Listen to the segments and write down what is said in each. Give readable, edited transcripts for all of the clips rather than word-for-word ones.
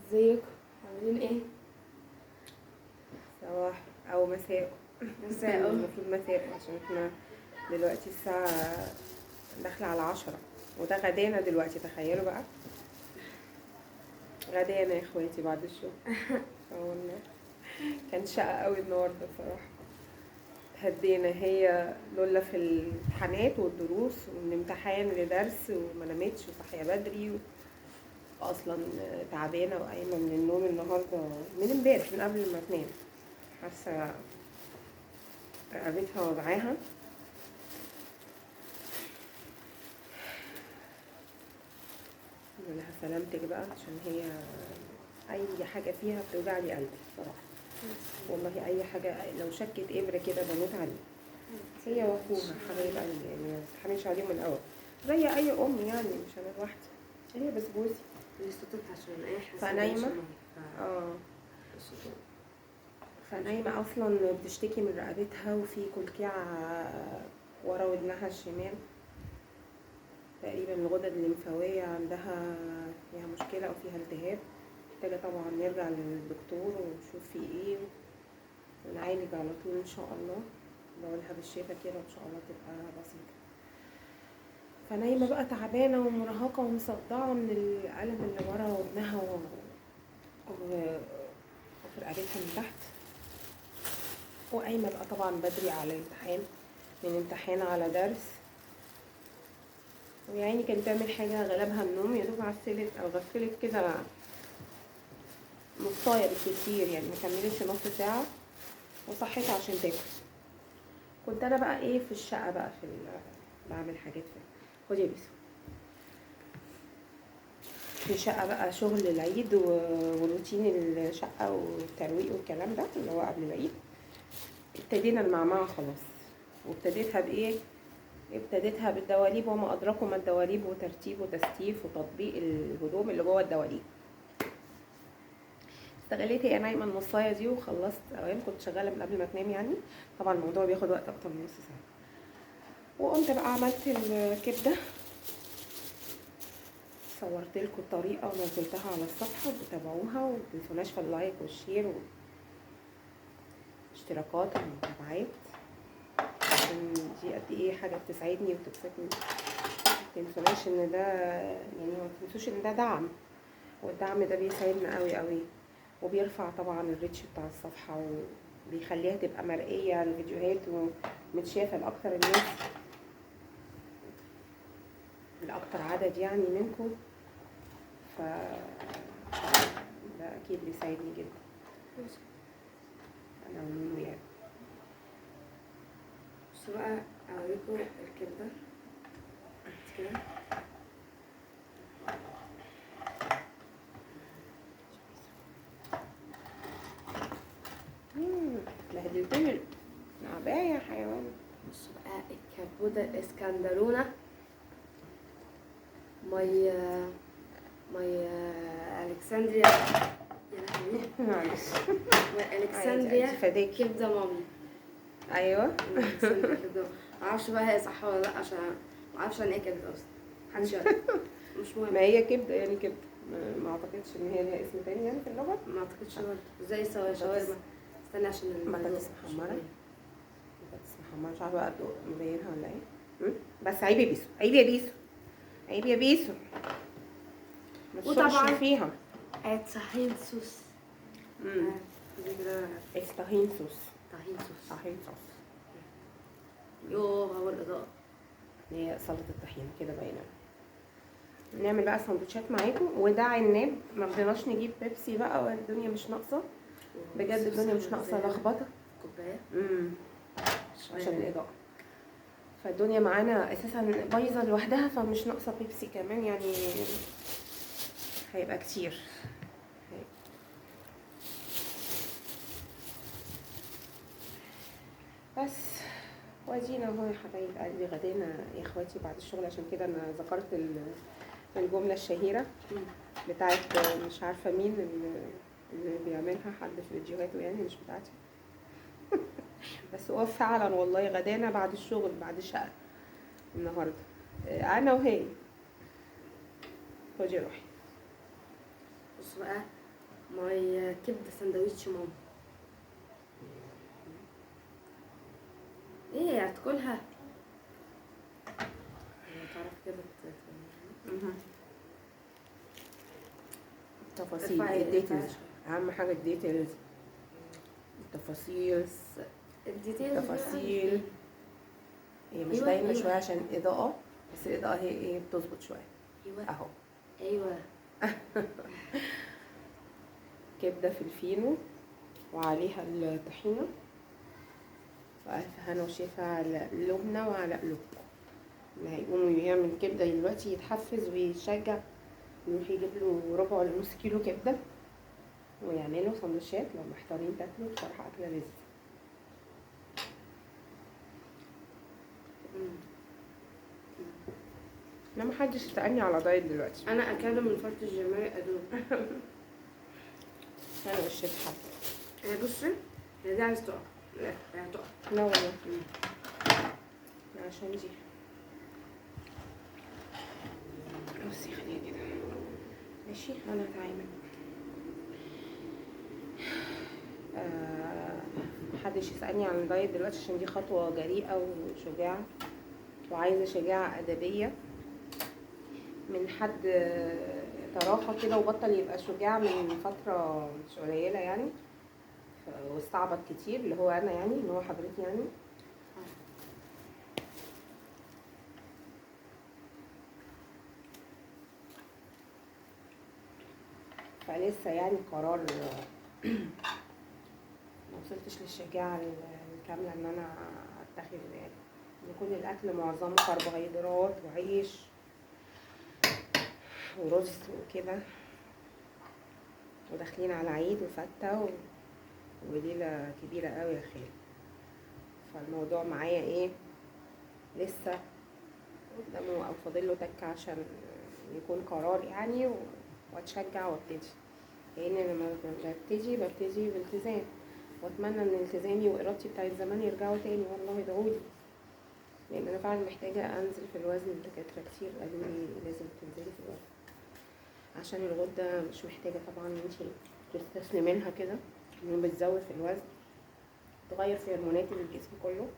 ازيكم عاملين ايه؟ صباح او مساء. مساء. المفروض مساء عشان احنا دلوقتي الساعة داخلة على 10، وده غدانا دلوقتي. تخيلوا بقى غدانا يا اخواتي بعد الشغل. والله كان شقة قوي النهارده بصراحة. هدينا هي لولا في الامتحانات والدروس ومن امتحان لدرس وما نامتش وصحية بدري واصلا تعبانة وقايمة من النوم النهارده من امبارح من قبل ما تنام، حاسة رقبتها وجعاها. لها سلامتك بقى، عشان هي اي حاجة فيها بتوجع لي قلبي بصراحة. والله اي حاجة لو شكت ابره كده بموت عليه، هي واخوها حبايب قلبي يعني، ما بستحملش عليهم من الاول زي اي ام يعني، مش انا لوحدي. هي بسبوسي صوتك عشان ايه؟ فنايمه. فنايمه اصلا بتشتكي من رقبتها وفي كلكعه ورا ودنها الشمال تقريبا، الغدد الليمفاويه عندها فيها مشكلة او فيها التهاب. محتاجه طبعا نرجع للدكتور ونشوف في ايه ونعالج على طول ان شاء الله. نقولها بالشفا كده ان شاء الله تبقى بسيطة. فنايمه بقى تعبانة ومرهقه ومصدعه من الالم اللي ورا ودنها وفي رقبتها من تحت. وقايمه بقى طبعا بدري على الامتحان، من امتحان على درس، ويعني كانت بتعمل حاجة غلبها النوم، يا دوب عسلت او غفلت كده نصايه بالكتير يعني، ما كملتش نص ساعة وصحيت عشان تاكل. كنت انا بقى ايه في الشقة بقى في بعمل حاجات في، خدي يا بيسو، في شقه بقى شغل العيد وروتين الشقة والترويق والكلام ده اللي هو قبل العيد. ابتدينا المعمعة خلاص، وابتديتها بايه؟ ابتديتها بالدواليب وما ادراكم ما الدواليب، وترتيب وتستيف وتطبيق الهدوم اللي جوه الدواليب. استغليت هي نايمة النصايه دي وخلصت اوام، كنت شغالة من قبل ما تنام يعني، طبعا الموضوع بياخد وقت اكتر من نص ساعة. وقمت بقى عملت الكبده، صورت لكم الطريقة ونزلتها على الصفحة وتابعوها، وما تنسوناش في ال like وال share والاشتراكات والمتابعات، عشان دي قد ايه حاجة بتسعدني وتبسطني. ما تنسوناش ان ده يعني، ما تنسوش ان ده دعم، والدعم ده بيساعدنا قوي قوي، وبيرفع طبعا ال reach بتاع الصفحة وبيخليها تبقى مرئية الفيديوهات ومتشافه لاكتر الناس، لاكتر عدد يعني منكم. ف ده اكيد بيساعدني جدا انا ونونو يعني. بصوا بقى اوريكم الكبده كده. بهدلتني العباية يا حيوان. بصوا بقى الكبودة الاسكندرونة، my my Alexandria، يا لهوي معلش، my Alexandria كبدة مامي. ايوه كبدة، معرفش بقى هي صح ولا لا، عشان معرفش يعني ايه كبدة اصلا، محدش يعرف، مش مهم. ما هي كبدة يعني كبدة، ما اعتقدش ان هي ليها اسم تاني يعني في اللغة، ما اعتقدش برضه. زي شاورما. استنى عشان بطاطس محمرة، بطاطس محمرة مش عارفة بقى مبينها ولا ايه، بس عيب يا بيسو، عيب يا بيسو، عيب يا بيسو، ما تشوفش فيها. طحين صوص. طحين صوص، طحين صوص، طحين صوص. يوه هو الإضاءة هي سلطة الطحينة كده باينة. نعمل بقى سندوتشات معاكم. وده عناب، ما رضيناش نجيب بيبسي بقى والدنيا مش ناقصة بجد، الدنيا مش ناقصة لخبطة. كوباية عشان الإضاءة، فالدنيا معانا أساسا بايظة لوحدها، فمش ناقصة بيبسي كمان يعني، هيبقى كتير. بس وادينا اهو يا حبايب قلبي غدينا يا اخواتي بعد الشغل. عشان كده انا ذكرت الجملة الشهيرة بتاعت مش عارفه مين اللي بيعملها حد في فيديوهاته يعني، مش بتاعتي بس هو فعلا والله غدانا بعد الشغل بعد شقه النهارده انا وهي. خدي روحي. بصوا بقى my كبده سندوتش ماما. ايه هتاكلها؟ تعرف كده التفاصيل، ال details، اهم حاجة ال details، التفاصيل، ال details، التفاصيل. هي مش باينة شوية عشان الاضاءة، بس الاضاءة هي ايه بتظبط شوية. ايوه اهو. ايوه. كبده في الفينو وعليها الطحينه، والف هنا وشفا على قلوبنا وعلى قلوبكم. اللي هيقوم يعمل كبده دلوقتي يتحفز ويتشجع، يروح يجيب له ربع ولا نص كيلو كبده ويعمله سندوتشات. لو محتارين تاكلوا، بصراحة اكله لذيذة. انا محدش سالني على دايت دلوقتي. انا اكلم من فرط الجمال ادوب. انا والشيف حتى. بصي هي دي عايز تقع. لا هي هتقع. لا والله عشان دي. بصي خليها كده ماشي. انا هتعامل. محدش يسألني عن الدايت دلوقتي عشان دي خطوة جريئة وشجاعة، وعايزة شجاعة أدبية من حد تراخى كده وبطل يبقى شجاع من فترة مش قليلة يعني، واستعبط كتير، اللي هو أنا يعني، اللي هو حضرتي يعني. فلسه يعني قرار ما وصلتش للشجاعة الكاملة ان انا اتخذه يعني. ان كل الاكل معظمه كربوهيدرات وعيش ورز وكده، وداخلين على عيد وفتة وليلة كبيرة قوي يا خير. فالموضوع معايا ايه لسه قدامه او فاضل له تكة عشان يكون قرار يعني، واتشجع وابتدي. لان لما ببتدي بالتزام، واتمنى ان التزامي وارادتي بتاعت زمان يرجعوا تاني. والله ادعولي، لان انا فعلا محتاجه انزل في الوزن. الدكاترة كتير قالوا لي لازم تنزلي في الوزن عشان الغدة مش محتاجه طبعا ان انتي تستسلمي لها كده، انه بتزود في الوزن، تغير في هرمونات الجسم كله،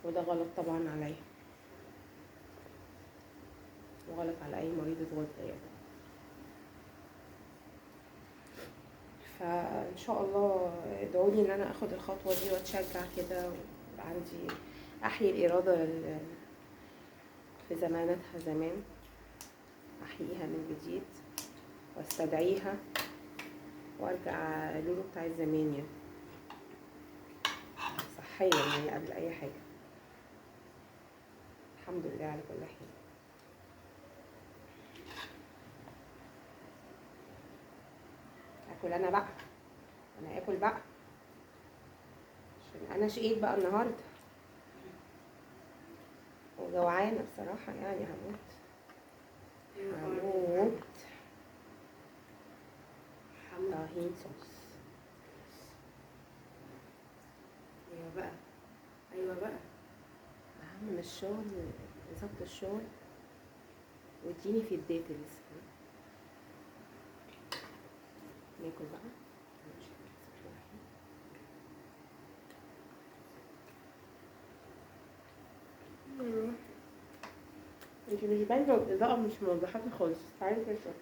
وده غلط طبعا عليا وغلط على اي مريضة غدة يعني. فان شاء الله ادعولي ان انا اخد الخطوة دي واتشجع كده، وعندي احيي الارادة في زمانتها زمان، احييها من جديد واستدعيها وارجع لولو بتاع زمان يعني، صحيا يعني قبل اي حاجة. الحمد لله على كل حال. اكل انا بقى، انا اكل بقى عشان انا شقيت بقى النهارده وجوعانه بصراحة يعني، هموت هموت. طهين صوص. ايوه بقى، ايوه بقى، اهم من الشغل ظبط الشغل، واديني في ال details. ناكل بقى. انت مش باينة، الاضاءة مش موضحاكي خالص. تعالي كده شوية.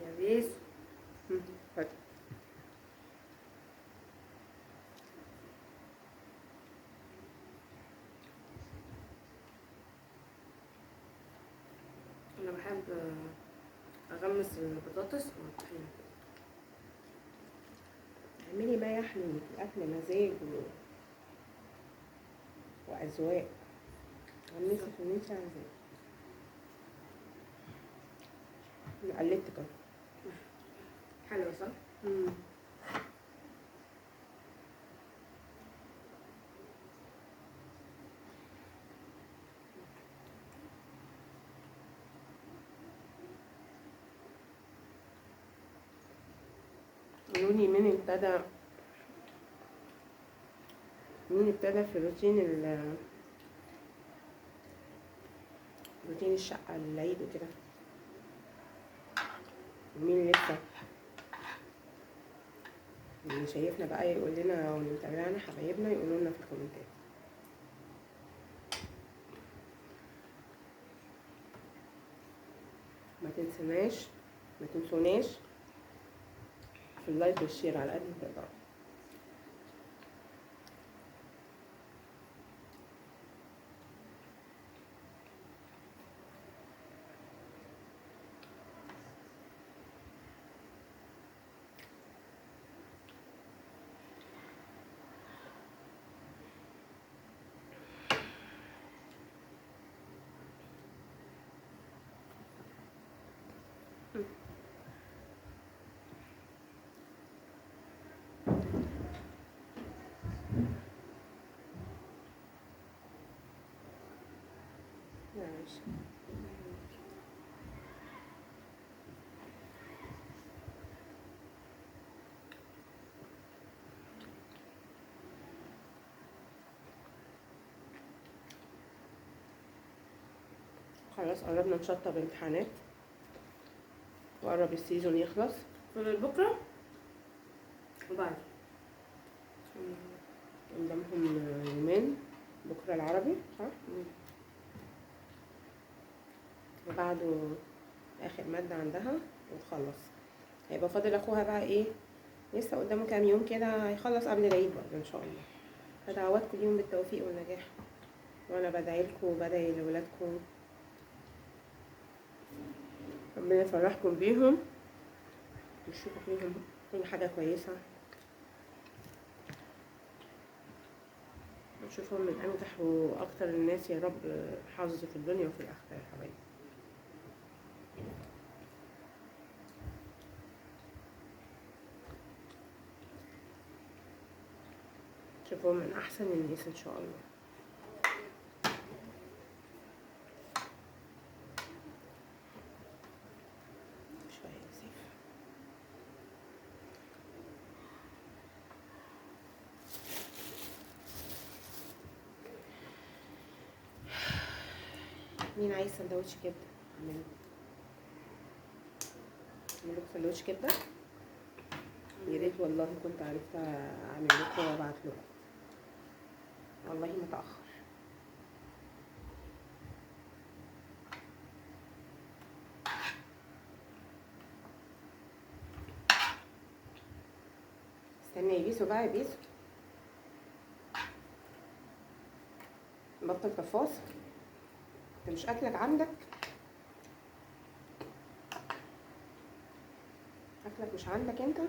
يا بيسو. اتفضل. انا بحب اغمس البطاطس مع الطحينه. اعملي ما يحلو لك، الاكل مزاج واذواق. غمسي في اللي انت عايزاه. انا قلبت كده. حلو صح؟ قولولي مين ابتدى، مين ابتدى في روتين روتين الشقة للعيد وكده، ومين لسه. اللي شايفنا بقى يقول لنا، واللي متابعنا حبايبنا يقولوا لنا في الكومنتات. ما تنسوناش، ما تنسوناش في ال like وال share على قد ما تقدروا. ماشي. خلاص قربنا نشطب امتحانات وقرب ال season يخلص. فاضل بكره وبعد قدامهم يومين، بكره العربي صح؟ وبعده اخر مادة عندها وتخلص. هيبقى فاضل اخوها بقى ايه، لسه قدامه كام يوم كده، هيخلص قبل العيد برضه ان شاء الله. فدعواتكم اليوم بالتوفيق والنجاح، وانا بدعي لكم وبدعي لولادكم، ربنا يفرحكم بيهم وتشوفوا فيهم كل حاجة كويسة، وتشوفهم من انجح واكتر الناس يا رب حظ في الدنيا وفي الاخرة يا حبايبي. تشوفهم من احسن الناس ان شاء الله. شوية زيت. مين عايز سندوتش كبده؟ اعمله لكم سندوتش كبده. يا ريت والله كنت عرفت اعمل لكم وابعت لكم، والله متاخر. استنى يا بيسو بقى، يا بيسو بطل تفاص، انت مش اكلك عندك، اكلك مش عندك انت.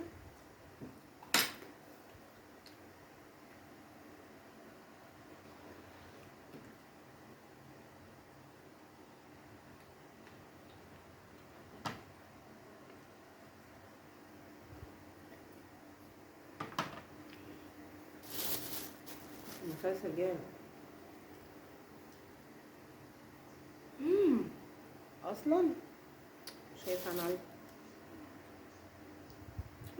المسلسل جامد اصلا، مش هينفع معايا.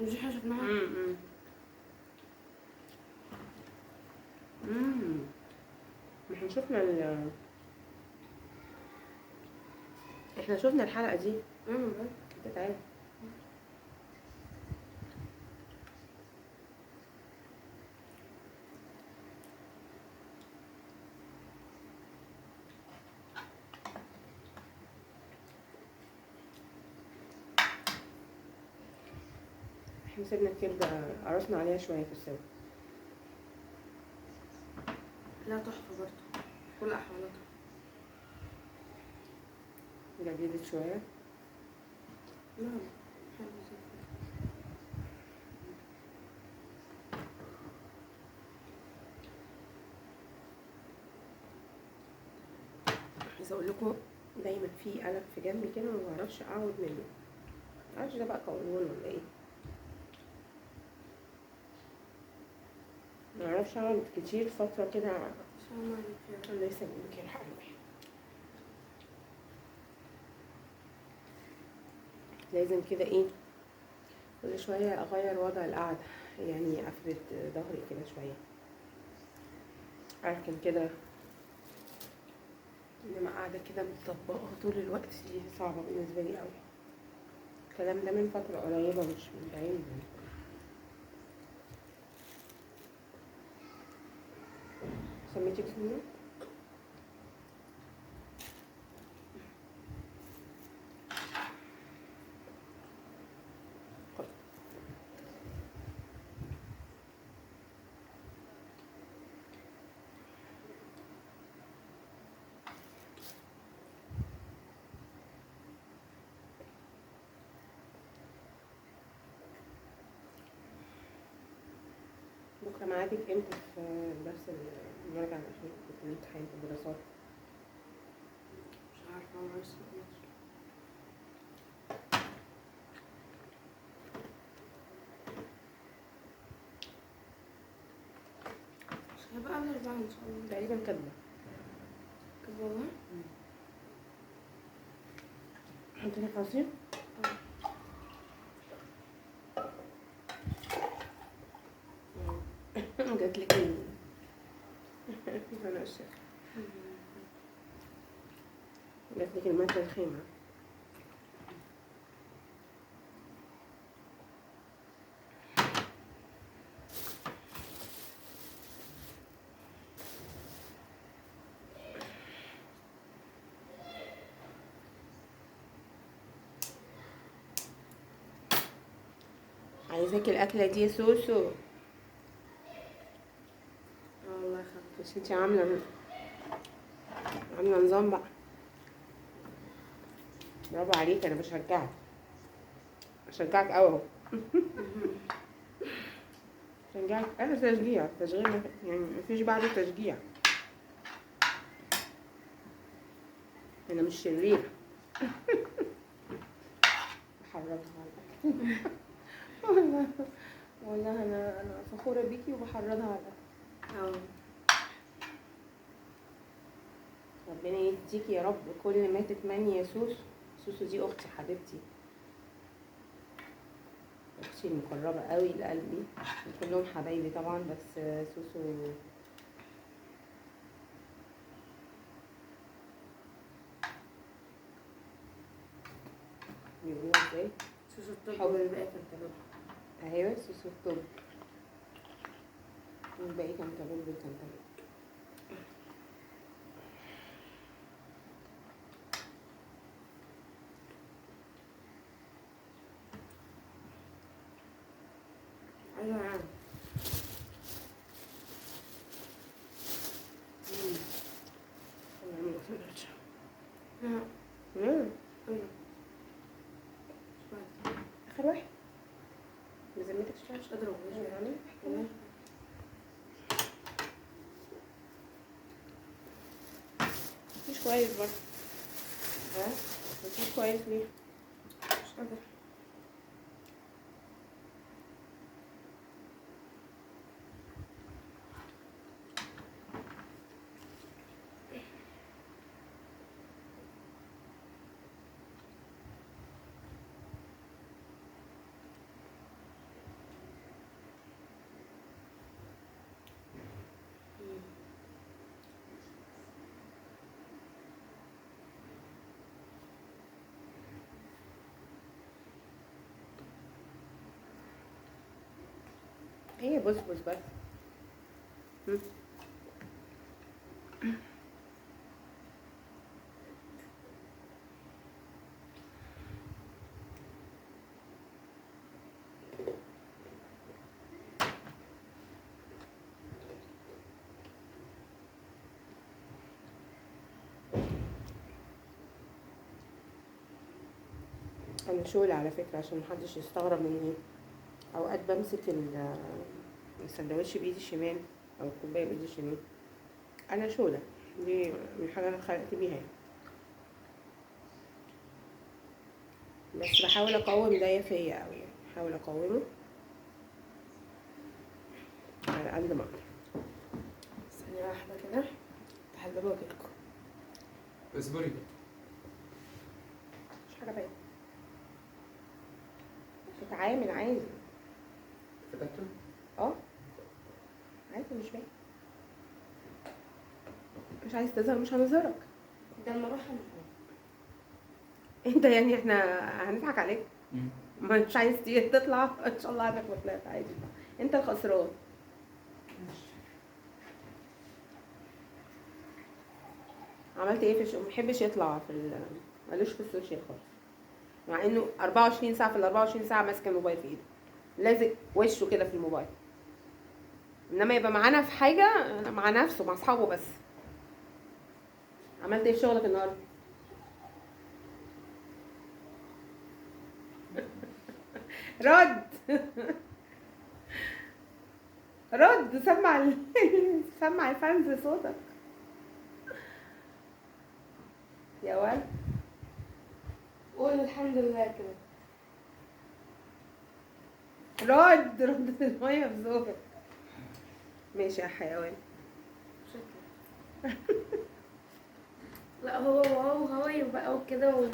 مش احنا شفناها. ما احنا شفنا احنا شفنا الحلقة دي. انت تعالى. احنا سيبنا الكبدة قرصنا عليها شوية في السوا. لا تحفة برضه كل أحوالها تحفة. جددت شوية. لا حلو زي الفل. عايزة أقول لكم دايما في قلق في جنبي كده ما بعرفش أقعد منه، معرفش ده بقى قولون ولا إيه، معرفش اقعد كتير فترة كده. الله يسلمك يا حبيبي. لازم كده ايه، كل شوية اغير وضع القعدة، يعني افرد ظهري كده شوية، اركن كده، انما قاعدة كده متطبقة طول الوقت دي صعبة بالنسبة لي قوي. الكلام ده من فترة قريبة مش من بعيد. سميتي بسم الله. بكرة ميعادك امتى في درس المراجعة الأخير في الامتحان في الدراسات؟ مش عارفة، ما لسه. مش هيبقى قبل 4 إن شاء الله. تقريبا كاتبة. كده والله؟ أحط لك عصير؟ جات لك انا الشيخ، جات لك المادة الخامة. عايزاكي الأكلة دي يا سوسو. والله خدت. بس انتي عاملة نظام بقى، برافو عليك. انا بشجعك، بشجعك قوي اهو. بشجعك انا، تشجيع تشغيل يعني، مفيش بعد تشجيع. انا مش شريرة. بحرضها على الاكل. والله والله انا فخورة بيكي وبحرضها على الاكل. ربنا يديكي يا رب كل ما تتمني يا سوسو. سوسو دي اختي حبيبتي، اختي المقربة قوي لقلبي، كلهم حبايبي طبعا، بس سوسو بيقولوها ازاي؟ سوسو الطب والباقي كنتالوب. ايوه سوسو الطب والباقي كنتالوب بالكنتالوب. ايوه يا عم. نعمل سندوتش. ايوه اخر واحد بذمتك مش قادرة اقول. مش كويس برضه. ها مش كويس ليه؟ مش قادرة. هي بص بص بس. انا شغل على فكرة عشان محدش يستغرب مني. اوقات بمسك السندوتش بايدي الشمال او الكوباية بايدي الشمال. انا شوله دي من حاجة انا اتخلقت بيها يعني، بس بحاول اقاوم ده فيا قوي يعني، بحاول اقاومه على قد ما اقدر. ثانية واحدة كده افتح الباب واجيلكوا. اصبري مش حاجة باينة. تعالي. اتعامل عادي. فتحته؟ اه عادي، مش باين. مش عايز تظهر مش هنظهرك. ده المروحة. انت يعني احنا هنضحك عليك؟ ما مش عايز تطلع ان شاء الله عنك ما طلعت عادي، انت الخسران. عملت ايه في ما بيحبش يطلع في مالوش في ال social خالص، مع انه 24 ساعة في ال 24 ساعة ماسك الموبايل في ايده، لازق وشه كده في الموبايل. انما يبقى معانا في حاجة مع نفسه مع اصحابه بس. عملت ايه في شغلك النهارده؟ رد رد، سمع سمع ال fans صوتك يا ولد. قول الحمد لله كده. رد رد المية في زورك. ماشي يا حيوان. شكرا. لا هو wow هواي بقى وكده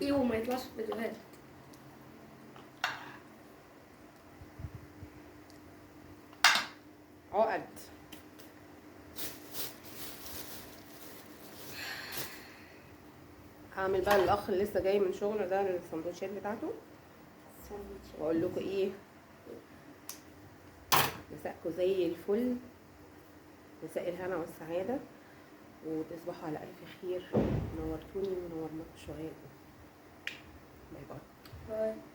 ايه وما يطلعش في فيديوهات. عقد. هعمل بقى الاخ اللي لسه جاي من شغله ده السندوتشات بتاعته، واقول لكم ايه، مساءكم زي الفل، مساء الهنا والسعادة، وتصبحوا على الف خير. نورتوني ونورناكم شوية. bye bye. bye.